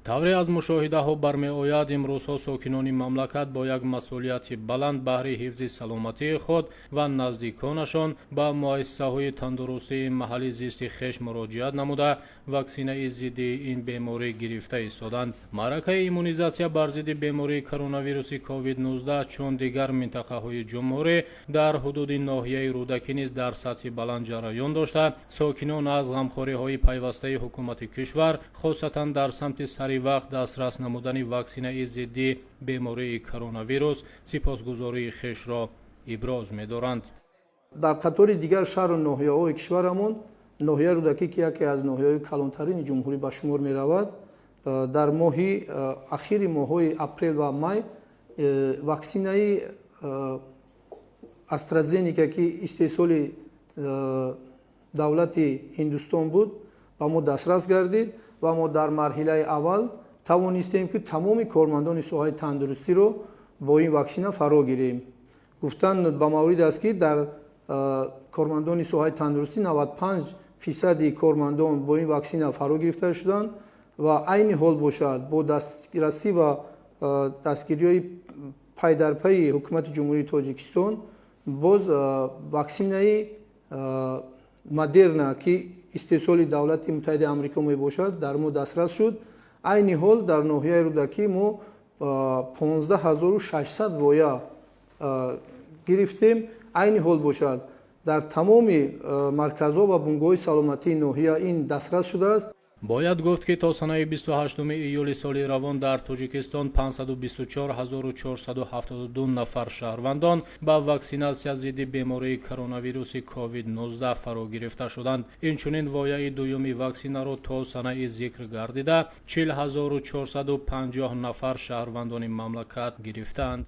Тавре аз мушоҳидаҳо бармеояд, имрӯзҳо сокинони мамлакат бо як масъулияти баланд баҳри ҳифзи саломатии худ ва наздиконашон ба муассисаҳои тандурустии маҳалли зисти хеш муроҷиат намуда, ваксинаи зидди ин беморӣ гирифта истоданд. Маъракаи иммунизатсия бар зидди бемории коронавируси COVID-19, чун дигар минтақаҳои ҷумҳурӣ, дар ҳудуди ноҳияи Рӯдакӣ низ дар сатҳи баланд ҷараён дошта, сокинон аз ғамхориҳои пайвастаи ҳукумати кишвар, хосатан дар самти сари вақт дастрас намудани ваксинаи зидди бемории коронавирус, сипосгузории хешро иброз медоранд. Дар қатори дигар шаҳру ноҳияҳои кишварамон, ноҳияи Рӯдакӣ, ки яке аз ноҳияҳои калонтарини ҷумҳурӣ ба шумор меравад, дар моҳи ахири моҳҳои апрел ва май ваксинаи AstraZeneca, ки истеҳсоли давлати Ҳиндустон буд, ба мо дастрас гардид ва мо дар марҳилаи аввал тавонистем, ки тамоми кормандони соҳаи тандурустиро бо ин ваксина фаро гирем. Гуфтан ба маврид аст, ки дар кормандони соҳаи тандурустӣ 95 фисади кормандон бо ин ваксина фаро гирифта шуданд ва айни ҳол бошад, бо дастрасӣ ва дастгириҳои пайдарпайи Ҳукумати Ҷумҳурии Тоҷикистон, боз ваксинаи Модерна, ки истеҳсоли давлати Муттаҳидаи Амрико мебошад, дар мо дастрас шуд. Айни ҳол дар ноҳияи Рӯдакӣ мо 15 600 воя гирифтем. Айни ҳол бошад, дар тамоми марказҳо ва бунгоҳҳои саломатии ноҳия ин дастрас шудааст. Бояд гуфт, ки то санаи 28 июли соли равон дар Тоҷикистон 524 472 нафар шаҳрвандон ба ваксинатсия зидди бемории коронавируси COVID-19 фаро гирифта шуданд. Инчунин вояи дуюми ваксинаро то санаи зикр гардида 40 450 нафар шаҳрвандони мамлакат гирифтаанд.